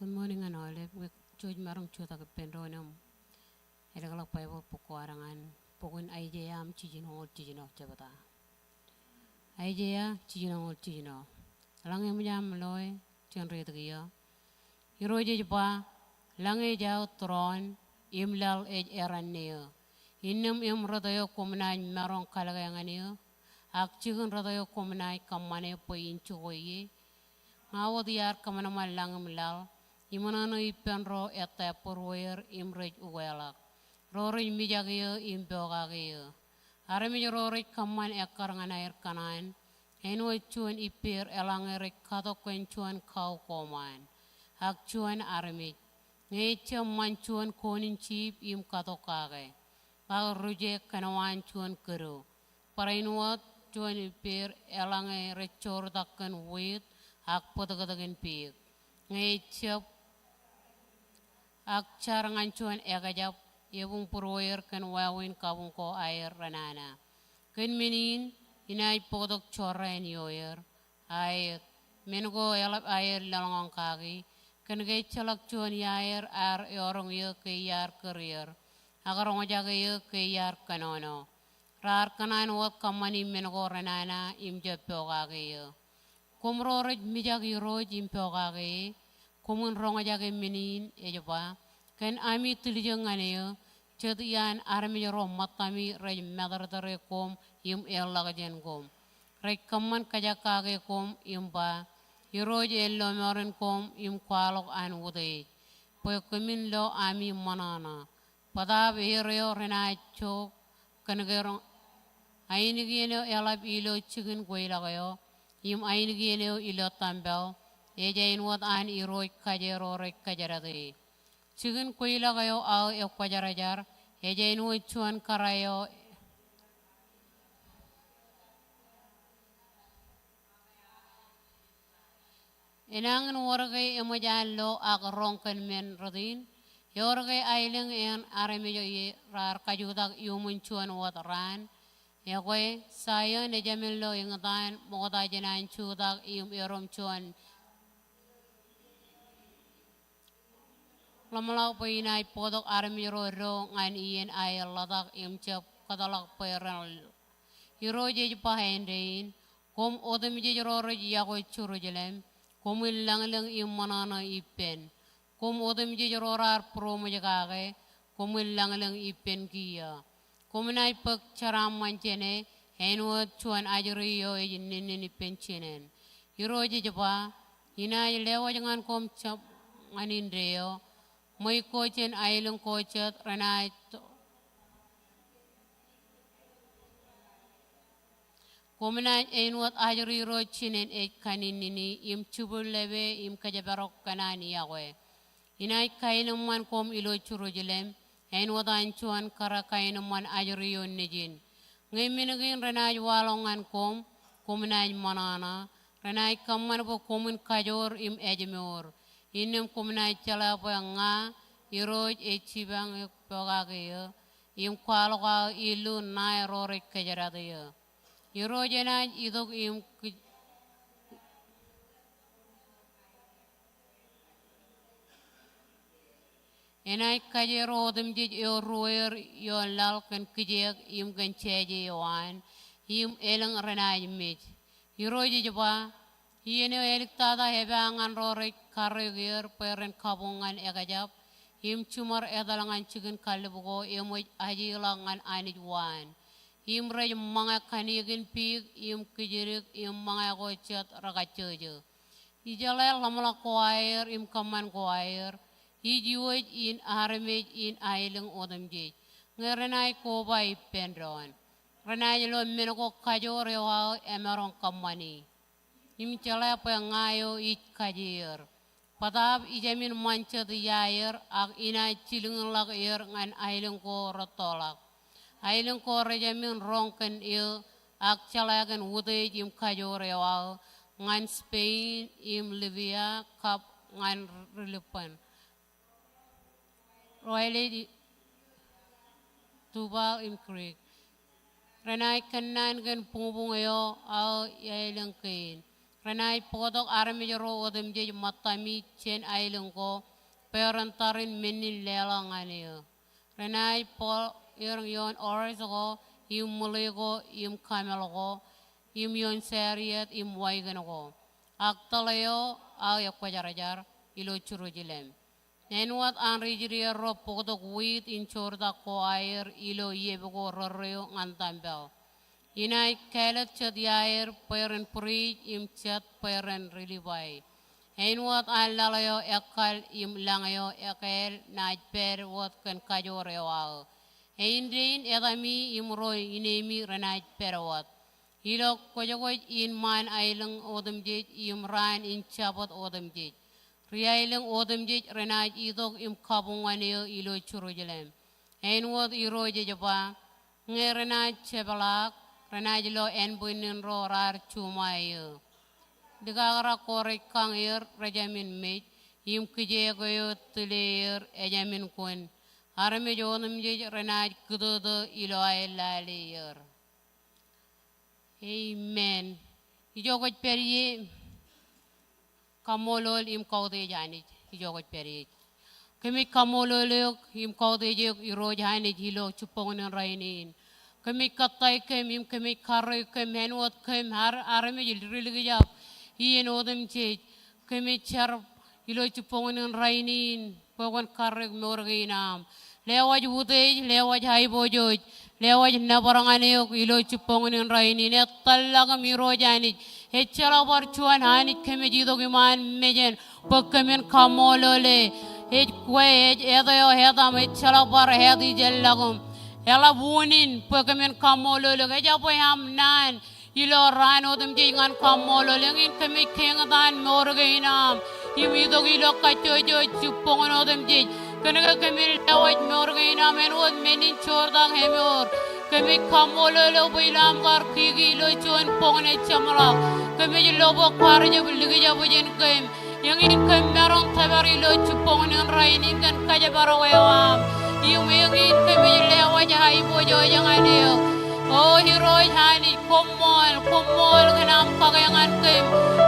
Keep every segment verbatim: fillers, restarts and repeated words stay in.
Good morning ñan aolep. Ñe jej maroñ jutak ippān doon im ilọk Baibōḷ bok ko ad ñan bok in Aiseia im jiljino, jiljino jebta. Aiseia jiljino, jiljino. Eḷaññe eṃōj aṃ loe, jen riiti kiiō. Irooj ej ba, lañ ej aō tūroon, im laḷ ej errān eō. Innām im rot eo koṃ naaj maroñ kalōke ñan eō, ak jikin rot eo koṃ naaj kōṃṃane bwe in jokwe ie. Ña wōt iar kōṃanṃan lañ im laḷ, iṃōṇōṇō ippān ro ettā būrueir im rej ukeḷọk, ro rej mijak eō im pokake eō. Armej ro rej kōṃṃan ekkar ñan aer kōṇaan, āinwōt juon ippāer eḷaññe rej katok kōn juon kau koṃaan, ak juon armej, ñe ejjab ṃan juon koonin jiip im katok kake, ak ruje kōnwaan juon kōdo. Barāinwōt juon ippāer eḷaññe rej joortak kōn wiit ak bōtōktōkin piik, ñe ejjab ak jar ñan juon ekjab, ebuñ būrueir kōn wāween kabuñ ko aer renana. Kōn men in, inaaj bōktok jorrāān ioer, aet, men ko eḷap aer lōḷñọñ kaki, kōn ke ejjeḷọk juon iaer ear eoroñ eō ke iar kūr er, ak roñjake eō ke iar kōnono. Raar kōṇaan wōt kōṃṃani men ko renana im jab pokake eō. Koṃ ro rej mijak Irooj im pokake e, koṃwin roñjake men in ej ba, kōn ami tiljek ñan eō, jet iaan armej ro ṃōttami rej matōrtōre koṃ im eḷḷọk jān koṃ. Rej kōṃṃan kajakkake koṃ im ba, Irooj ej lọmọọren koṃ im kwaḷọk an utiej, bwe kōmin lo ami ṃōṇōṇō. Bōtaab er eo renaaj jook kōn ke roñ, ainikien eo eḷap ilo jikin kweilọk eo, im ainikien eo ilo tempel, ej āinwōt an Irooj kaje ro rej kōjdat e. Jikin kweilọk eo aō ekwōjarjar, ej āinwōt juon kōrā eo enañin wōr ke eṃōj an lo ak roñ kōn men rot in, ewōr ke aelōñ en armej ie raar kajutak iuṃwin juon wōt raan? Ekwe, Saion ejāmin lo eñtaan, ṃokta jān an jutak im erom juon ḷōmṇak bwe inaaj bōktok armej ro do ñan iien aer ḷotak im jab kōtḷọk bwe ren. Irooj ej ba āindein, koṃ otemjej ro rej yokwe Jerusalem, koṃwin lañlōñ im ṃōṇōṇō ippān. Koṃ otemjej ro raar būroṃōj kake, koṃwin lañlōñ ippān kiiō. Koṃ naaj bōk jeraaṃṃan jāne, āinwōt juon ajri eo ej nennin ippān jinen. Irooj ej ba, inaaj lewōj ñan koṃ jab ñan indeeo, ṃweiuk ko jān aelōñ ko jet renaaj to-, koṃ naaj āinwōt ajri ro jinen ej kaninnini im jibwilōpe im kōjparok kōn an yokwe. Inaaj kaenōṃṃan koṃ ilo Jerusalem, āinwōt an juon kōrā kaenōṃṃan ajri eo nejin. Ñe men kein renaaj waḷọk ñan koṃ, koṃ naaj ṃōṇōṇō, renaaj kōṃṃan bwe koṃwin kajoor im ājmour. Innām koṃ naaj jeḷā bwe ña, Irooj ej jipañ eok pokake eō, im kwaḷọk aō illu ṇae ro rej kōjdat eō. Irooj enaaj itok im kij-, enaaj kaje ro otemjej eo ruweer ioon laḷ kōn kijeek im kōn jāje eo an, im elōñ renaaj mej. Irooj ej ba, iien eo āliktata epā ñan ro rej karreoik er bwe ren kabuñ ñan ekjab, im jiṃor etal ñan jikin kallib ko eṃōj ajeḷọk ñan Anij waan. Im rej ṃōñā kaniekin piik im kijidik im ṃōñā ko jet rekajjojo. Ijeḷā ḷōmṇak ko aer im kōṃṃan ko aer, ij iwōj in armej in aelōñ otemjej. Ñe renaaj koba ippān doon, renaaj lo men ko kajoor eo aō emaroñ kōṃṃani. Im jeḷā bwe ña eo ij kaje er. Bōtaab ijāmin ṃan jet iaer, ak inaaj jilkinḷọk er ñan aelōñ ko rettoḷọk. Aelōñ ko rejāmin roñ kōn eō, ak jeḷā kōn utiej im kajoor eo aō, ñan Spain im Libya kab ñan ri-, ri-, Libya. Roālej, Tubal im Greek. Renaaj kōnnaan kōn buñbuñ eo aō iaelōñ kein. Renaaj bōktok armej ro otemjej ṃōttami jān aelōñ ko, bwe ren tar in men in leḷọk ñan eō. Renaaj bōk er ioon horse ko, im ṃwiḷi ko, im camel ko, im ioon chariot, im wagon ko. Ak tōḷ eo aō ekwōjarjar ilo Jerusalem. Āinwōt an ri Israel ro bōktok wheat in joortak ko aer ilo iep ko rōrreo ñan tempel, inaaj kāālōt jet iaer bwe ren priest im jet bwe ren ri Livai. Āinwōt an laḷ eo ekkal im lañ eo ekāāl naaj pād wōt kōn kajoor eo aō. Āindein etami im ro inemi renaaj pād wōt. Ilo kwōjkwōj in ṃaan aelōñ otemjej im raan in Jabōt otemjej, ri aelōñ otemjej renaaj itok im kabuñ ñan eō ilo Jerusalem. Āinwōt Irooj ej ba, ñe renaaj jepḷaak, renaaj lo ānbwinnin ro raar juṃae eō. Likakrak ko rej kañ er rejamin mej, im kijeek eo tile er ejamin kun. Armej otemjej renaaj kūtōtō ilo aer lale er. Amen. Ijo kwōj pād ie, kaṃṃoolol im kautiej Anij. Ijo kwōj pād ie. Kōmij kaṃṃoolol eok im kautiej eok Irooj Anij ilo jibboñōn in rainin. Kōmij kōttāik kōm im kōmij karreoik kōm āinwōt kōm ar-, armej ri likjab iien otemjej. Kōmij jar ilo jibboñōn in rainin bwe kwōn karreoik mour kein aṃ. Lewōj utiej, lewōj aiboojoj, lewōj nōbar ñan eok ilo jibboñōn in rainin. Etal ḷọk im Irooj Anij. Ejjeḷọk bar juon Anij kōmij itok iṃaan mejān bwe kōmin kaṃṃoolole. Ej kwe, ej eto eo etaṃ, ejjeḷọk bar etan ijellọkūṃ. Eḷap unin bwe kōmin kaṃṃoolole. Ejabwe aṃ naan ilo raan otemjej ñan kaṃṃoolol. Eñin kōmij kiiñtaan mour kein aṃ im itok ilo kajjojo jibboñōn otemjej. Kōnke kōmin lewōj mour kein aṃ āinwōt men in joortak emour. Kōmij kaṃṃoolol eok bwe ilo aṃ kar kiki ilo juon boñ eo jeṃḷọk, kōmij lo bwe kwaar jab likjab jān kōm. Eñin kōm maroñ tōpar ilo jibboñōn in rainin kōn kōjparok eo aṃ. Im eñin kōmij lewōj aiboojoj ñan eok. O Irooj Anij, koṃṃool, koṃṃool kōn aṃ kake ñan kōm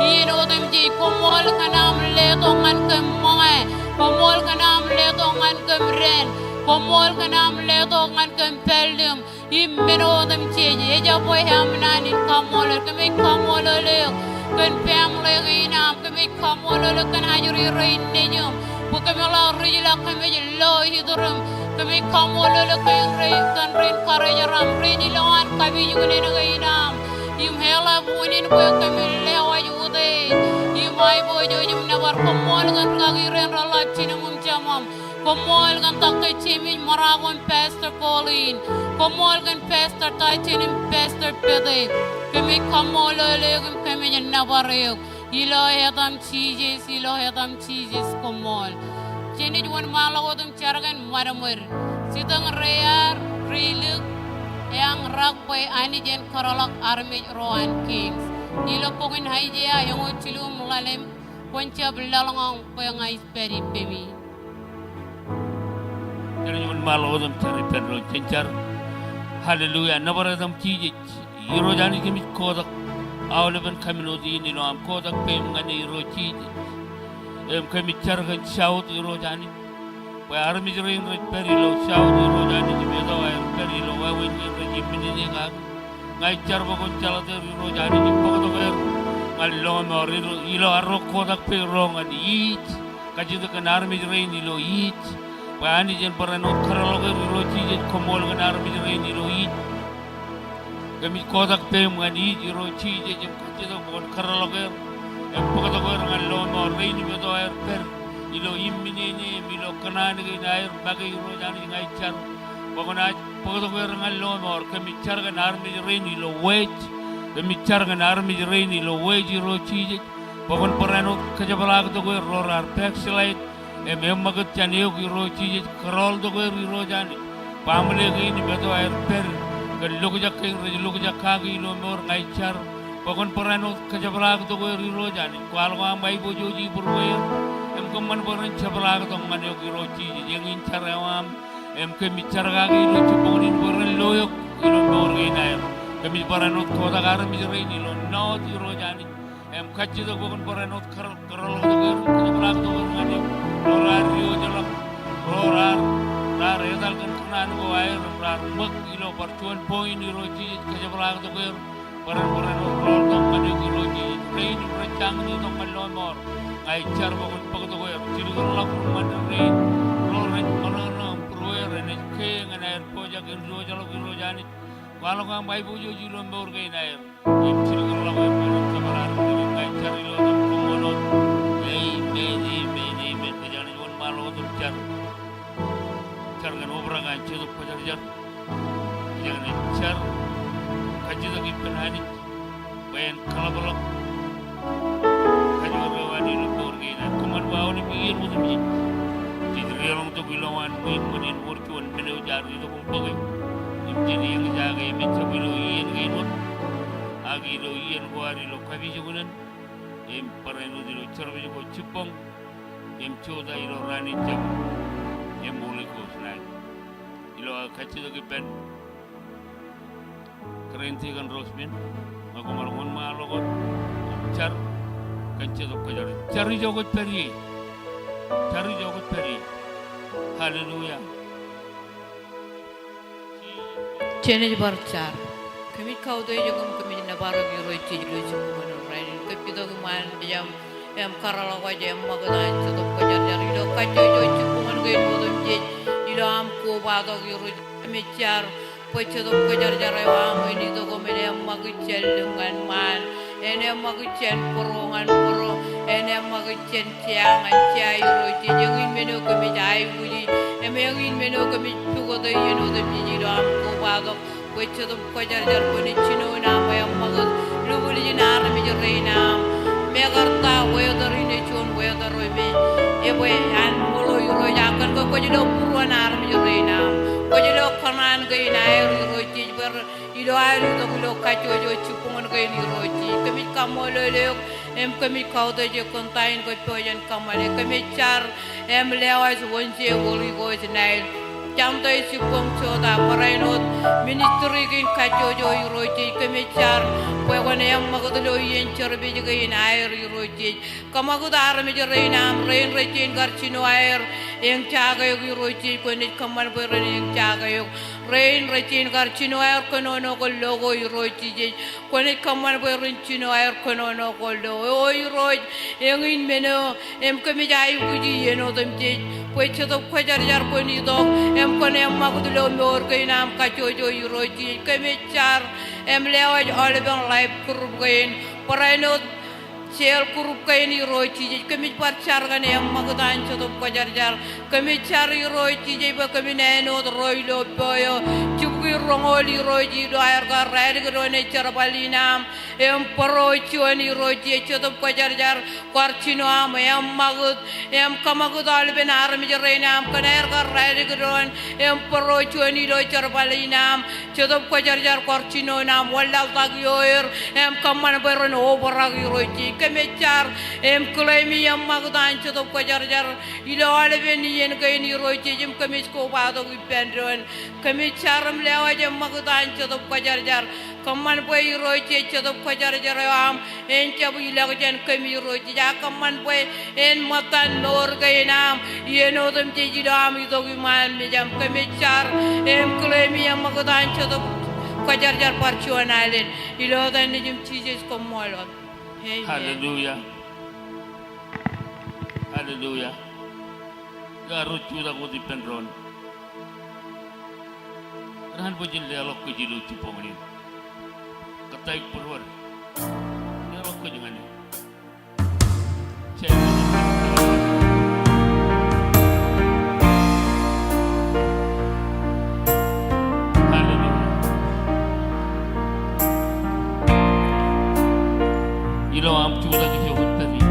iien otemjej. Koṃṃool kōn aṃ letok ñan kōm ṃōñā. Koṃṃool kōn aṃ letok ñan kōm dān. Koṃṃool kōn aṃ letok ñan kōm pāllōm. Im men otemjej, ejabwe aṃ naan in kaṃṃoolol. Kōmij kaṃṃoolol eok kōn family kein aṃ. Kōmij kaṃṃoolol eok kōn ajri rein nejūṃ bwe kōmjeḷā ri-jilak, kōmij lo iturūṃ. Kōmij kaṃṃoolol eok kōn rein, kōn rein karijeraṃ, rein ilowaan kapijuknen kein aṃ. Im eḷap unin bwe kōmin lewōj utiej im aiboojoj im nōbar. Koṃṃool kōn rūkaki rein reḷap jilñuul im jeṃaṃ. Koṃṃool kōn taktō Jemij, ṃōrā ko im Pastor Colleen. Koṃṃool kōn Pastor Tajen im Pastor Pete. Kōmij kaṃṃoolol eok im kōmij nōbar eok. Ilo etaṃ Jisōs, ilo etaṃ Jisōs koṃṃool. Jen wōnṃaanḷọk wōt im jar kōn ṃadṃōd. Jitōñ rear, reilōk, eañ rak bwe Anij en kōtḷọk armej ro an Kings. Ilo bok in Aiseia eñoul jilu im ḷalem, kwōn jab laḷñọñ bwe ña ij pād ippemi. Jen wōnṃaanḷọk wōt im jar ippān doon. Jen jar. Hallelujah. Nōbar etaṃ Jisōs. Irooj Anij, kōmij kotak aolepen kamin wōt in ilo aṃ kotak peiṃ ñan e Irooj Jisōs. Im kōmij jar kōn south Irooj Anij. Bwe armej rein rej pād ilo south Irooj Anij im etto aer pād ilo wāween kein rej imminene kaki. Ña ij jar bwe kwōn jeḷā er Irooj Anij im bōktok er ñan lọmọọr ilo, ilo arro kotak peiṃ ro ñan east. Kajjitōk kōn armej rein ilo east. Bwe Anij en barāinwōt kōtḷọk er Irooj Jisōs, koṃṃool kōn armej rein ilo east. Kōmij kotak peiṃ ñan east Irooj Jisōs im kajjitōk bwe kwōn kōtḷọk er. Im bōktok er ñan lọmọọr rein im etto aer pād ilo imminene im ilo kōṇaan kein aer make Irooj Anij ña ij jar. Bwe kwōnaaj bōktok er ñan lọmọọr. Kōmij jar kōn armej rein ilo west. Kōmij jar kōn armej rein ilo west Irooj Jisōs. Bwe kwōn barāinwōt kōjepḷaaktok er ro raar backslide. Im eṃṃakūt jān eok Irooj Jisōs, kōrọọltok er Irooj Anij. Baaṃle kein im etto aer pād kōn lokjak kein rej lokjak kaki ilo mour ña ij jar. Bwe kwōn barāinwōt kōjepḷaaktok er Irooj Anij. Kwaḷọk aṃ aiboojoj ibūrueer. Im kōṃṃan bwe ren jepḷaaktok ñan eok Irooj Jisōs. Eñin jar eo aṃ. Im kōmij jar kaki ilo jibboñōn in bwe ren lo eok ilo mour kein aer. Kōmij barāinwōt kotak armej rein ilo north Irooj Anij. Im kajjitōk bwe kwōn barāinwōt kōrō-, kōrōḷọktok er, kōjepḷaaktok er ñan eok ro raar diwōjḷọk, ro raar, raar etal kōn kōṇaan ko aer im raar ṃōk ilo bar juon point Irooj Jisōs, kōjepḷaaktok er. Barāinwōt, barāinwōt rọọltok ñan eok Irooj Jisōs, rein im rej jañin itok ñan lọmọọr. Ña ij jar bwe kwōn bōktok er, jilkinḷọk ñan rein ro rej ṃōṇōṇō im būrueir, enaaj ke ñan aer pojak in diwōjḷọk Irooj Anij. Kwaḷọk aṃ aiboojoj ilo mour kein aer. Im jilkinḷọk er ñan jemān in, ña ij jar ilo etan Koṃṃool wōt. Amen, amen, amen. Kōjeañ naaj wōnṃaanḷọk wōt im jar. Jar kōn obrak an Jetōb Kwōjarjar. Kōjeañ naaj jar kajjitōk ippān Anij bwe en kōḷapḷọk kajoor eo an ilo mour kein aer. Kōṃṃan bwe aolep iien otemjej jej deḷọñtok ilowaan ṃwiin ṃōn in wōr juon men eo jaar itok im bōke. Im jen eñjake emejjab ilo iien kein wōt, ak ilo iien ko ad ilo kapijuknen, im barāinwōt ilo service ko jibboñ, im jota ilo raan in jab, im Holy Ghost ṇae. Ilo aō kajjitōk ippān Grand Deacon Rosman, ñe koṃ ar wōnṃaanḷọk wōt, jar kōn Jetōb Kwōjarjar. Jar ijo kwōj pād ie. Jar ijo kwōj pād ie. Hallelujah. Jenaaj bar jar. Kōmij kautiej eok im kōmij nōbar eok Irooj Jisōs ilo jibboñōn rainin. Kōjjitōk iṃaan mejaṃ im kōrḷọk wōj im ṃakūt an Jetōb Kwōjarjar ilo kajjojo jibboñōn kein otemjej ilo aṃ kobatok Irooj. Kōmij jar bwe Jetōb Kwōjarjar eo aṃ en itok im en eṃṃakūt jān lōñ ñan ṃaan, en eṃṃakūt jān bōro ñan bōro, en eṃṃakūt jān jea ñan jea Irooj Jisōs. Eñin men eo kōmij aikuji, im eñin men eo kōmij pukot iien otemjej ilo aṃ kobatok. Bwe Jetōb Kwōjarjar kwōnaaj jino naan eṃṃakūt lubwiljin armej rein aṃ. Mekarta weather in ej juon weather eo me ebwe an ṃōḷo Irooj, ak kōn ke kwōj lo būruon armej rein aṃ. Kwōj lo kōṇaan kein aer Irooj Jisōs bwe ilo ad itok ilo kajjojo jibboñōn kein Irooj Jisōs. Kōmij kaṃṃoolol eok im kōmij kautiej eok kōn ta in kwōj pojak in kōṃṃane. Kōmij jar im lewōj Wednesday, Holy Ghost night. Jantō jibboñ jota, barāinwōt ministry kein kajjojo Irooj Jisōs. Kōmij jar bwe kwōn eṃṃakūt ilo iien service kein aer Irooj Jisōs. Kōṃakūt armej rein aṃ, rein rej jañin kar jino aer eñjake eok Irooj Jisōs, kwōnaaj kōṃṃan bwe ren eñjake eok. Rein rej jañin kar jino aer kōnono kōn lo ko Irooj Jisōs, kwōnaaj kōṃṃan bwe ren jino aer kōnono kōn lo. O Irooj, eñin men eo im kōmij aikuji iien otemjej bwe Jetōb Kwōjarjar kwōn itok im kwōn eṃṃakūt ilo mour kein aṃ kajjojo Irooj Jisōs. Kōmij jar im lewōj aolepen life group kein, barāinwōt cell group kein Irooj Jisōs. Kōmij bar jar kōn eṃṃakūt an Jetōb Kwōjarjar. Kōmij jar Irooj Jisōs bwe kōmin āinwōt ro ilo po eo jibukwi roñoul Irooj ilo aer kar rādik doon ej jerbal in aṃ im bōro juon Irooj Jisōs. Jetōb Kwōjarjar, kar jino aṃ eṃṃakūt im kōṃakūt aolepen armej rein aṃ kōn aer kar rādik doon im bōro juon ilo jerbal in aṃ. Jetōb Kwōjarjar, kar jino naan wōnlaḷtak ioer im kōṃṃan bwe ren obrak Irooj Jisōs. Kōmij jar im claim eṃṃakūt an Jetōb Kwōjarjar ilo aolepen iien kein Irooj Jisōs im kōmij kobatok ippān doon. Kōmij jar im lewōj eṃṃakūt an Jetōb Kwōjarjar. Kōṃṃan bwe Irooj Jisōs Jetōb Kwōjarjar eo aṃ en jab ilọk jān kōm Irooj Jisōs, ak kōṃṃan bwe en ṃōttan mour kein aṃ iien otemjej ilo aṃ itok iṃaan mejaṃ. Kōmij jar im claim eṃṃakūt an Jetōb Kwōjarjar bar juon alen. Ilo etan Nejiṃ Jisōs, koṃṃool wōt. Amen. Hallelujah. Hallelujah. Iar jutak wōt ippān doon. Kōṇaan bwe jen leḷọk kōj ilo jibboñōn in. Kōttāik būruod. Leḷọk kōj ñan e. Hallelujah. Ilo aṃ jutak ijo kwōj pād ie.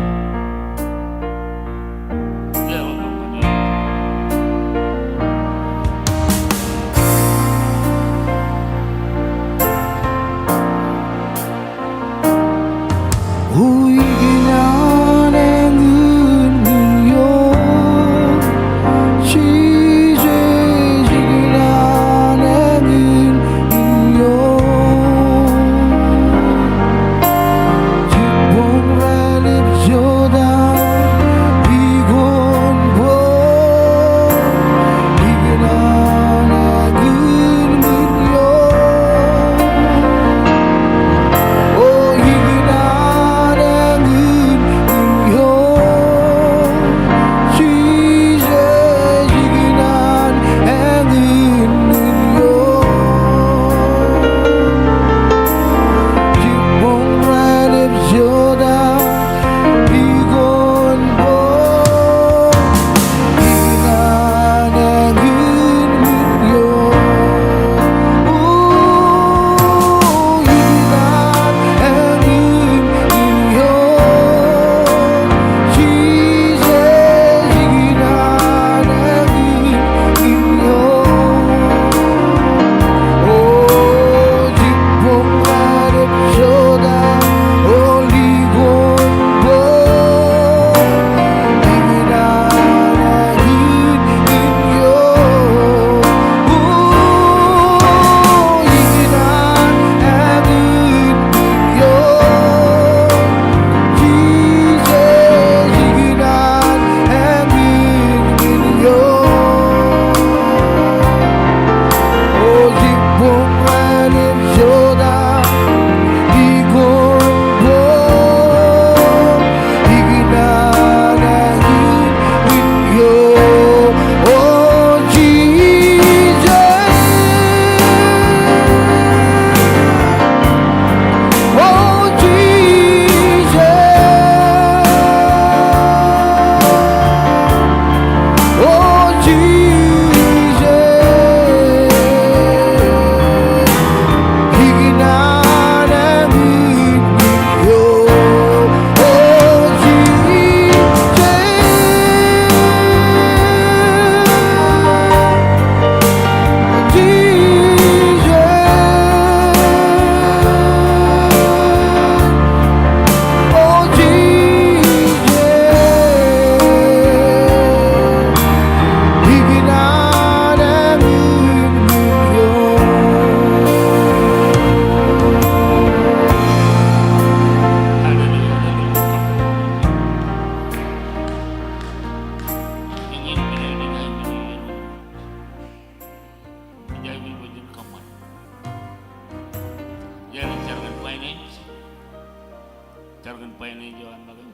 Jar kōn finance eo aṃ make.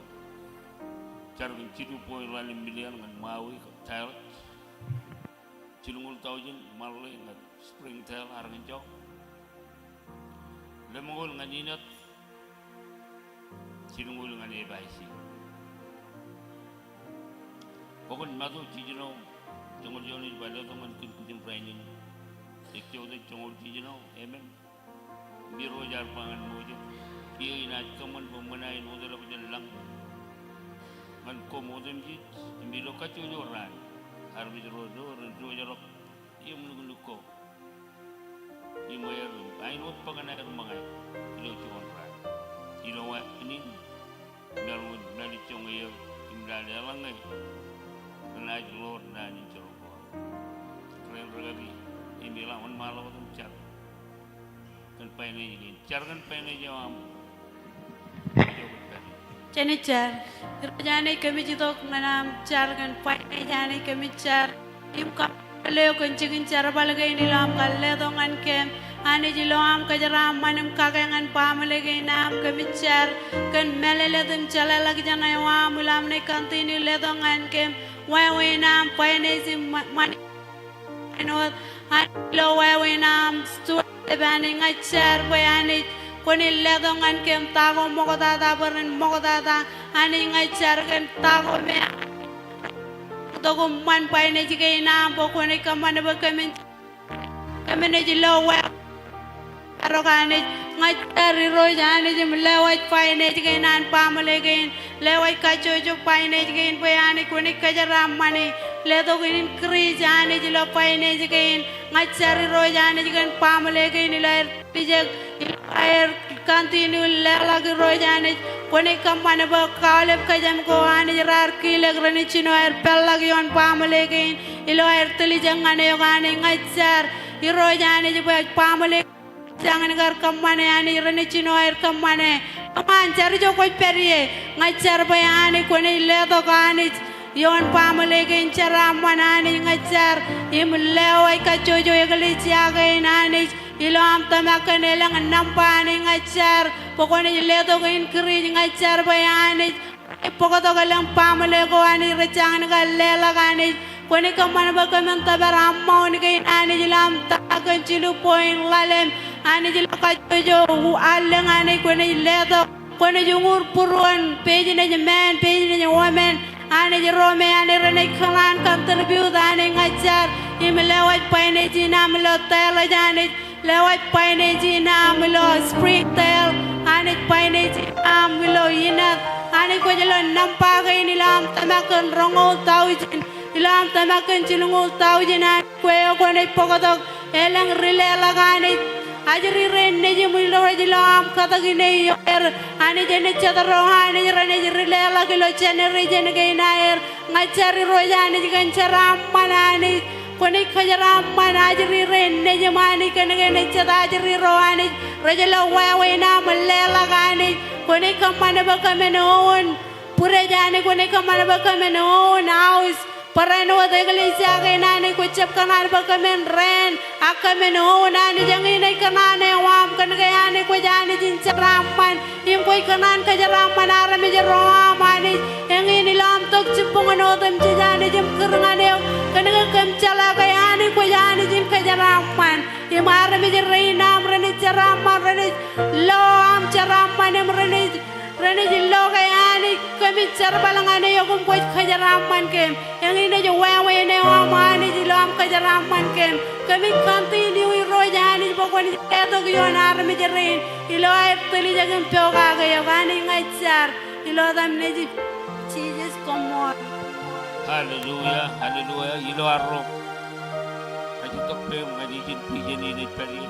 Jar kōn jilu point ḷalem million ñan Maui kab Taileḷọk. Jilñuul taujin Marley ñan Springdale Arkansas. Lemñoul ñan Inōt. Jilñuul ñan F I C. Bokun Matu jiljino, joñoul juon ej ba letok ñan kōn kujin rainin. Ej jota joñoul jiljino, amen. Im Irooj ear ba ñan Moses, kiiō inaaj kōṃṃan bwe ṃōṇa in wōtlọk jān lañ ñan koṃ otemjej, im ilo kajjojo raan, armej ro ro ren diwōjḷọk im lukkuun ko im aer, aenwōt bōk ṇaer ṃōñā ilo juon raan. Ilo wāween in, im ear wōn mālejjoñ er im lale eḷaññe renaaj ḷoor naan in jerbal ko aṃ. Ren rūkaki im ilo wōnṃaanḷọk wōt im jar kōn finance kein. Jar kōn finance eo aṃ. Jen jar. Irooj Anij, kōmij itok ñan aṃ jar kōn finance Anij, kōmij jar im kōṃṃan eok kōn jikin jerbal kein ilo aṃ kar letok ñan kōm. Anij, ilo aṃ kōjeraaṃṃan im kake ñan baaṃle kein aṃ, kōmij jar kōn mālōtlōt im jeḷāḷọkjeṇ eo aṃ ilo aṃ naaj continue letok ñan kōm. Wāween aṃ finance im ṃ-, ṃani Āinwōt, Anij, ilo wāween aṃ stewardship, Anij, ña ij jar bwe, Anij, kwōnaaj letok ñan kōm ta ko ṃoktata bwe ren ṃoktata. Anij, ña ij jar kōn ta ko me tok im ṃan finance kein aṃ bwe kwōnaaj kōṃṃan bwe kōmin, kōmin ej ilo wā Arok Anij, ña ij jar Irooj Anij im lewōj finance kein an baaṃle kein, lewōj kajjojo finance kein bwe Anij kwōnaaj kōjeraaṃṃani, letok increase Anij ilo finance kein. Ña ij jar Irooj Anij kōn baaṃle kein ilo aer tiljek, ilo aer continue leḷọk Irooj Anij, kwōnaaj kōṃṃan bwe kaolep kōjām ko Anij raar kilōk renaaj jino aer peḷḷọk ioon baaṃle kein, ilo aer tiljek ñan eok Anij. Ña ij jar Irooj Anij bwe baaṃle Jañin kar kōṃṃane Anij, renaaj jino aer kōṃṃane. Kōṃṃan jar ijo kwōj pād ie. Ña ij jar bwe Anij kwōnaaj letok Anij ioon baaṃle kein jeraaṃṃan Anij. Ña ij jar im lewōj kajjojo eklejia kein Anij ilo aṃ tōmak kōn elōñ nōṃba Anij. Ña ij jar bwe kwōnaaj letok increase. Ña ij jar bwe Anij bōktok elōñ baaṃle ko Anij rej jañin kar leḷọk Anij. Kwōnaaj kōṃṃan bwe kōmin tōpar amount kein Anij ilo aṃ tōmak kōn jilu point ḷalem Anij ilo kajjojo allōñ Anij kwōnaaj letok. Kwōnaaj uñūr būruon businessman, businesswoman Anij ro me Anij renaaj kōṇaan contribute Anij. Ña ij jar im lewōj finance in aṃ ilo Dallas Anij. Lewōj finance in aṃ ilo Springdale, Anij finance in aṃ ilo Inōt, Anij kwōj lo nōṃba kein ilo aṃ tōmak kōn roñoul taujin, ilo aṃ tōmak kōn jilñuul taujin Anij kwe eo kwōnaaj bōktok elōñ rileḷọk Anij. Ajri rein nejim Irooj ilo aṃ kōtōk ine ioer, Anij enaaj jet ro Anij renaaj rileḷọk ilo generation kein aer. Ña ij jar Irooj Anij kōn jeraaṃṃan Anij. Kwōnaaj kōjeraaṃṃan ajri rein nejim Anij kōn ke enaaj jet ajri ro Anij rej lo wāween aṃ leḷọk Anij. Kwōnaaj kōṃṃan bwe kōmin own būrej Anij. Kwōnaaj kōṃṃan bwe kōmin own house. Barāinwōt eklejia kein Anij kwōj jab kōṇaan bwe kōmin rent. Ak kōmin own Anij, eñin ej kōṇaan eo aṃ kōn ke Anij kwōj Anij in jeraaṃṃan. Im kwōj kōṇaan kōjeraaṃṃan armej ro aṃ Anij. Eñin ilo aṃ tok jibboñōn otemjej Anij im kūr ñan eok. Kōn ke kōm jeḷā ke Anij kwōj Anij in kōjeraaṃṃan. Im armej rein aṃ renaaj jeraaṃṃan, renaaj lo aṃ jeraaṃṃan im renaaj renaaj lo ke Anij kōmij jerbal ñan eok im kwōj kōjeraaṃṃan kōm. Eñin ej wāween eo aṃ Anij ilo aṃ kōjeraaṃṃan kōm. Kōmij continue Irooj Anij bwe kwōnaaj letok ioon armej rein ilo aer tiljek im pokake eok Anij. Ña ij jar ilo etaṃ Nejūṃ Jisōs, koṃṃool. Hallelujah, hallelujah. Ilo arro, ij itok peiṃ ñan ijin vision in ej pād ie.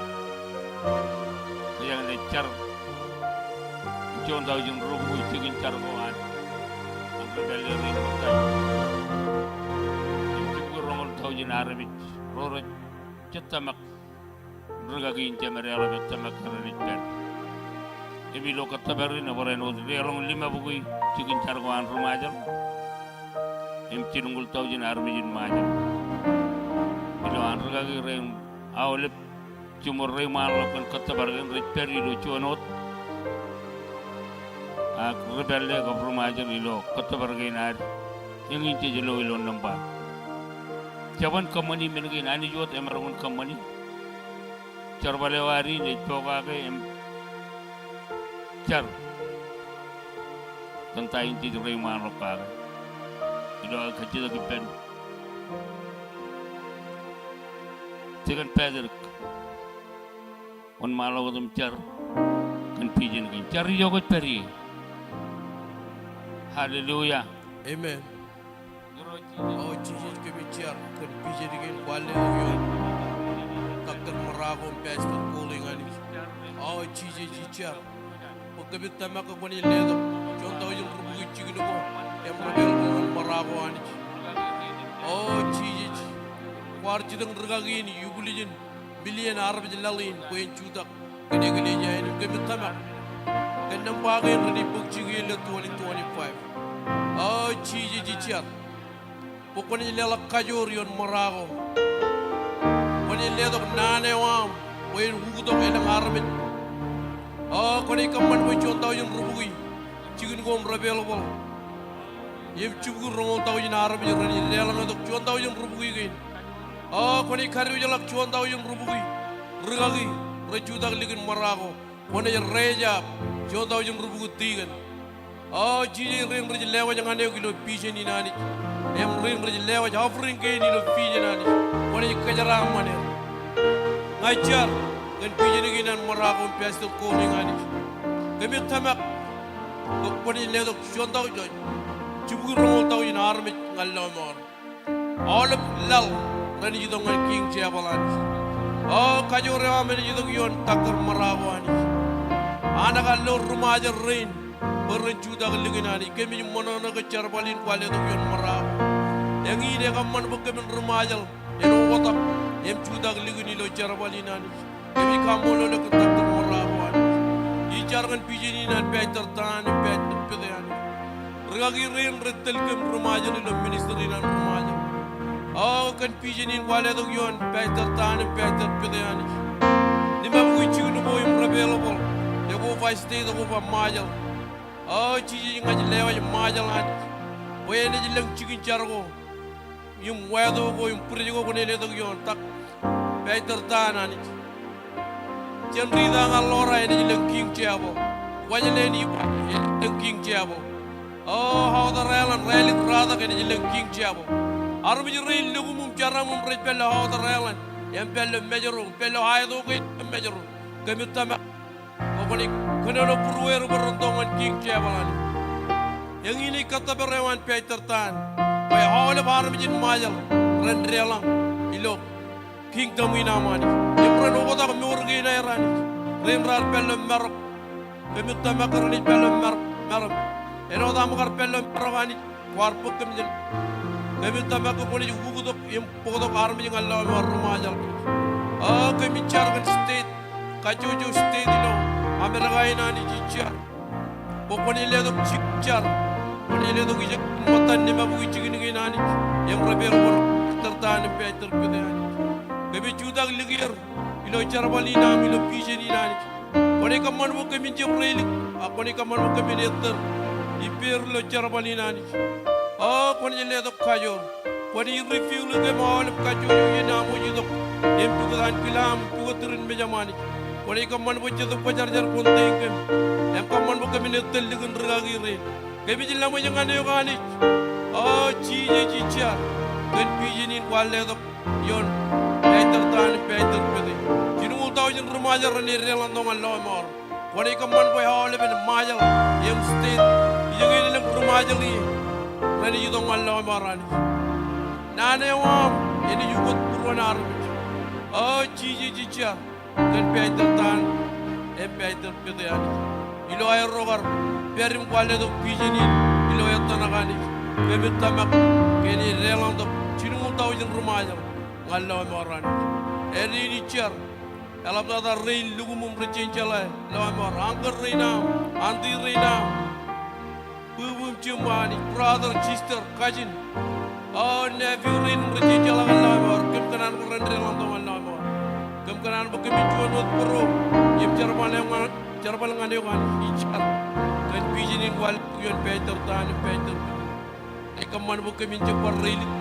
Kōjeañ naaj jar juon taujin ruo bukwi jikin jar ko an, an ri pālle rein ṃōttan. Im jibukwi roñoul taujin armej ro rej jet tōmak rūkaki in jemed eḷap ej tōmak ke renaaj pād. Im ilo kōttōpar in, barāinwōt deḷọñ lima bukwi jikin jar ko an ri Ṃajeḷ im jilñuul taujin armej in Ṃajeḷ. Ilo an rūkaki rein aolep jiṃor reiṃaanḷọk kōn kōttōpar kein rej pād ilo juon wōt. Ak ri pālle kab ri Ṃajeḷ ilo kōttōpar kein ad, eñin jej lo ilo nōṃba. Jeban kōṃṃani men kein, Anij wōt emaroñ in kōṃṃani. Jerbal eo ad in ej pokake im jar kōn ta in jej reiṃaanḷọk kake. Ilo aō kajjitōk ippān Second Patrick, wōnṃaanḷọk wōt im jar kōn vision kein. Jar ijo kwōj pād ie. Hallelujah. Amen. O Jisōs, kōmij jar kōn vision kein kwaar letok ioon Doctor Marako im Pastor Koling, Anij. O Jisōs, ij jar bwe kōmij tōmak ke kwōnaaj letok juon taujin rubukwi jikin ko im ri pālle ko ṃōrako, Anij. O Jisōs, kwaar jitōñ rikaki in eubōlijin million armej laḷ in bwe en jutak kōn eklejia in. Kōmij tōmak ke nōṃba kein renaaj bōk jikin ilo twenty twenty-five. O Jisōs, ij jar bwe kwōnaaj leḷọk kajoor ioon ṃōrako. Kwōnaaj letok naan eo aṃ bwe en uktok elōñ armej. O kwōnaaj kōṃṃan bwe juon taujin rubukwi jikin ko im ri pālle ko im jibukwi roñoul taujin armej renaaj deḷọñtok juon taujin rubukwi kein. O kwōnaaj kadiwōjḷọk juon taujin rubukwi rikaki rej jutak likin ṃōrako. Kwōnaaj raise up juon taujin rubukwi tikōn. O Jisōs, rein rej lewōj ñan eok ilo vision in, Anij, im rein rej lewōj offering kein ilo vision, Anij, kwōnaaj kōjeraaṃṃan er. Ña ij jar kōn vision kein an ṃōrako im Pastor Koling, Anij. Kōmij tōmak bwe kwōnaaj letok juon taujin, jibukwi roñoul taujin armej ñan lọmọọr. Aolep laḷ renaaj itok ñan King Chapel, Anij. O kajoor eo aṃ enaaj itok ioon Doctor Marako, Anij. An kar lo ri Ṃajeḷ rein bwe ren jutak likin, Anij. Kōmij ṃōṇōṇō ke jerbal in kwaar letok ioon ṃōrako. Eñin ekōṃṃan bwe kōmin ri Ṃajeḷ en oktak im jutak likin ilo jerbal in, Anij. Kōmij kaṃṃoolol eok kōn Doctor Marako, Anij. Ij jar kōn vision in an Pastor Tan im Pastor Pete, Anij. Rikaki rein rej tōl kōm ri Ṃajeḷ ilo ministry in an ri Ṃajeḷ. O kōn vision in kwaar letok ioon Pastor Tan im Pastor Pete, Anij. Limabukwi jikin ko im ri pālle ko, ekōba state, ekōba Ṃajeḷ. O Jisōs, ña ij lewōj Ṃajeḷ, Anij, bwe enaaj lōñ jikin jar ko im wāto ko im bwidej ko kwōnaaj letok ioon Doctor Pastor Tan, Anij. Jān Rita ñan Laura enaaj lōñ King Chapel. Wājleen Iba enaaj lōñ King Chapel. O Outer Island, Rālik Ratak enaaj lōñ King Chapel. Armej rein lukkuun im jeraṃ im rej pād ilo Outer Island im pād ilo Mājro, pād ilo aeto kein ilo Mājro, kōmij tōmak bwe kwōnaaj kōnono būrueir bwe ren tok ñan King Chapel, Anij. Eñin ej kōttōpar eo an Pastor Tan, bwe aolep armej in Ṃajeḷ ren deḷọñ ilo kingdom in aṃ, Anij. Im ren oktak mour kein aer, Anij. Rein raar pād ilo marok, kōmij tōmak ke renaaj pād ilo marok, marok. Āinwōt aṃ kar pād ilo marok, Anij, kwaar bōk kōm jān. Kōmij tōmak ke kwōnaaj uktok im bōktok armej ñan lọmọọr ri Ṃajeḷ. O kōmij jar kōn state, kajjojo state ilo Amerika in, Anij, ij jar bwe kwōnaaj letok jikin jar, kwōnaaj letok ijeṇ ṃōttan limabukwi jikin kein, Anij, im ri pālle ko, Pastor Tan im Pastor Pete, Anij. Kōmij jutak likier ilo jerbal in aṃ, ilo vision in, Anij. Kwōnaaj kōṃṃan bwe kōmin jab reilik, ak kwōnaaj kōṃṃan bwe kōmin ettōr ippāer ilo jerbal in, Anij. O kwōnaaj letok kajoor. Kwōnaaj refuel kōm aolep kajjojo iien aṃ wōj itok im pukot ankilaam, pukot turin mejaṃ, Anij. Kwōnaaj kōṃṃan bwe Jetōb Kwōjarjar kwōn teiñ kōm im kōṃṃan bwe kōmin ettōr likin rikaki rein. Kōmij lemñoul ñan eok, Anij. O Jisōs, ij jar kōn vision in kwaar letok ioon Pastor Tan im Pastor Pete. Jilñuul taujin ri Ṃajeḷ renaaj deḷọñtok ñan lọmọọr. Kwōnaaj kōṃṃan bwe aolepen Ṃajeḷ im state ijeñin elōñ ri Ṃajeḷ ie renaaj itok ñan lọmọọr, Anij. Naan eo aṃ enaaj ukot būruon armej. O Jisōs, ij jar kōn Pastor Tan im Pastor Pete, Anij. Ilo aerro kar pād im kwaar letok vision in ilo ettōṇak, Anij, kōmij tōmak ke enaaj deḷọñtok jilñuul taujin ri Ṃajeḷ ñan lọmọọr, Anij. Āindein ij jar eḷaptata rein lukkuun im rej jañin jeḷā lọmọọr, uncle rein aṃ, auntie rein aṃ, bwibwi im jiṃṃa, Anij, brother, sister, cousin, o nephew rein im rej jañin jeḷā kōn lọmọọr. Kōm kōṇaan bwe ren deḷọñtok ñan lọmọọr. Kōm kōṇaan bwe kōmin juon wōt bōro im jerbal ñan, jerbal ñan eok, Anij. Ij jar kōn vision in kwaḷọk ioon pastor Tan im pastor Pete. Ij kōṃṃan bwe kōmin jab bar reilik.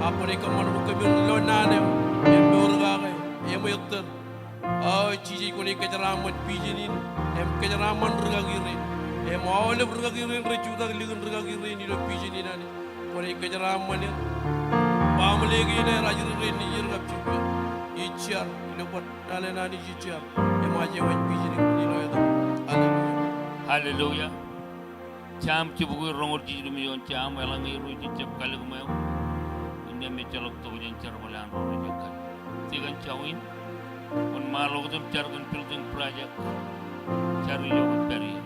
Ak kwōnaaj kōṃṃan bwe kōmin ilo naan eo im mour kake im ettōr. O Jisōs, kwōnaaj kōjeraaṃṃan vision in im kōjeraaṃṃan rūkaki rein im aolep rūkaki rein rej jutak likin rūkaki rein ilo vision in Anij. Kwōnaaj kōjeraaṃṃan er. Baaṃle kein aer ajri rein nejier kab jibwier. Ij jar ilo bar naan in Anij, ij jar im aje wōj vision in ilo etaṃ. Hallelujah. Hallelujah. Sam jibukwi roñoul jiljino im eoon. Sam eḷaññe Irooj ejjab kalōk ṃweo, innām ejjeḷọk tokjān jerbal an ro rej kal. Tikōn Join, wōnṃaanḷọk otem jar kōn building project. Jar ijo kwōj pād ie.